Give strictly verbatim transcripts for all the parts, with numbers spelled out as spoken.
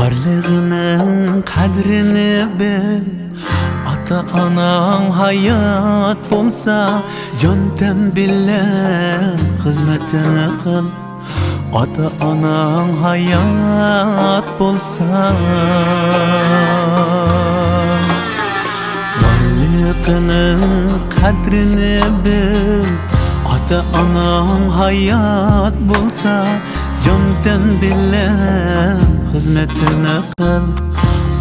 بارلىقنىڭ قەدرىنى بىل، ئاتا-ئاناڭ ھايات بولسا، جان-تەن بىلەن خىزمىتىنى قىل. ئاتا-ئاناڭ ھايات بولسا، بارلىقنىڭ قەدرىنى بىل. ئاتا-ئاناڭ ھايات بولسا، جان-تەن بىلەن خىزمىتىنى قىل.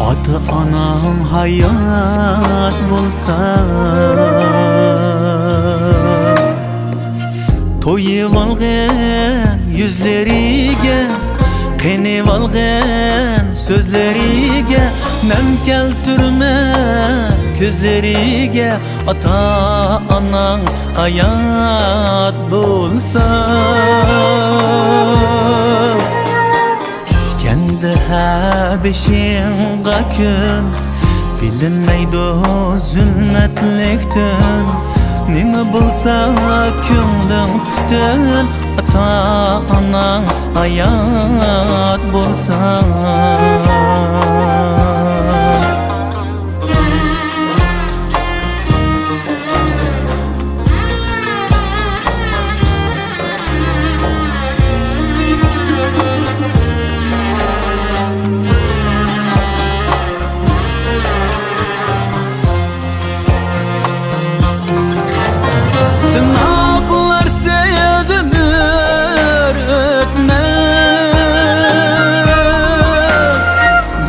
ئاتا-ئاناڭ ھايات بولسا، تويۇۋالغىن يۈزلىرىگە، قېنىۋالغىن سۆزلىرىگە، نەم كەلتۈرمە كۆزلىرىگە، ئاتا-ئاناڭ ھايات بولسا. چۈشكەندە ھە بېشىڭغا كۈن، بىلىنمەيدۇ زۇلمەتلىك تۈن. نېمە بولسا كۆڭلۈڭ پۈتۈن، ئاتا-ئاناڭ ھايات بولسا. سىناقلارسىز ئۆمۈر ئۆتمەس،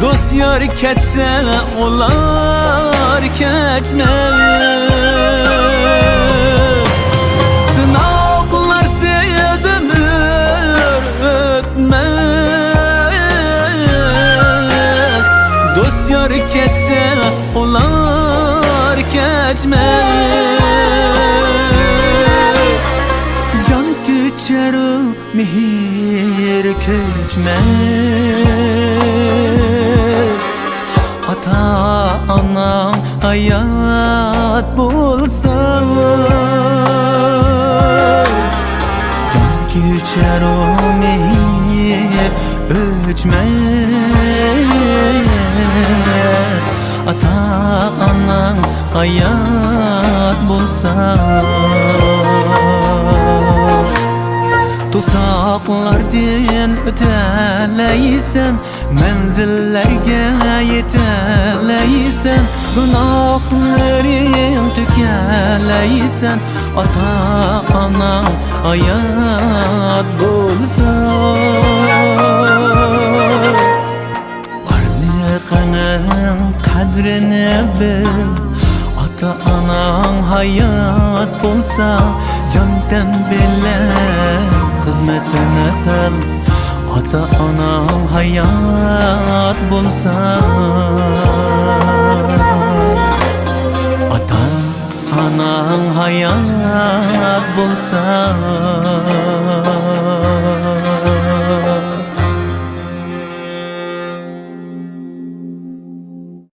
دوست يار كەتسە ئۇلار كەچمەس. سىناقلارسىز ئۆمۈر ئۆتمەس، دوست يار كەتسە ئۇلار كەچمەس. جان كۆچەرۇ مېھىر كۆچمەس. ئاتا-ئاناڭ ھايات بولسا، جان كۆچەرۇ مېھىر ئۆچمەس. ئاتا-ئاناڭ ھايات بولسا، توساقلاردىن ئۆتەلەيسەن، مەنزىللەرگە يېتەلەيسەن، گۇناھلىرىڭ تۆكەلەيسەن، ئاتا-ئاناڭ ھايات بولسا. بارلىقىڭنىڭ قەدرىنى بىل، ئاتا-ئاناڭ ھايات بولسا، جان-تەن بىلەن خىزمىتىنى قىل. ئاتا-ئاناڭ ھايات بولسا، ئاتا-ئاناڭ ھايات بولسا،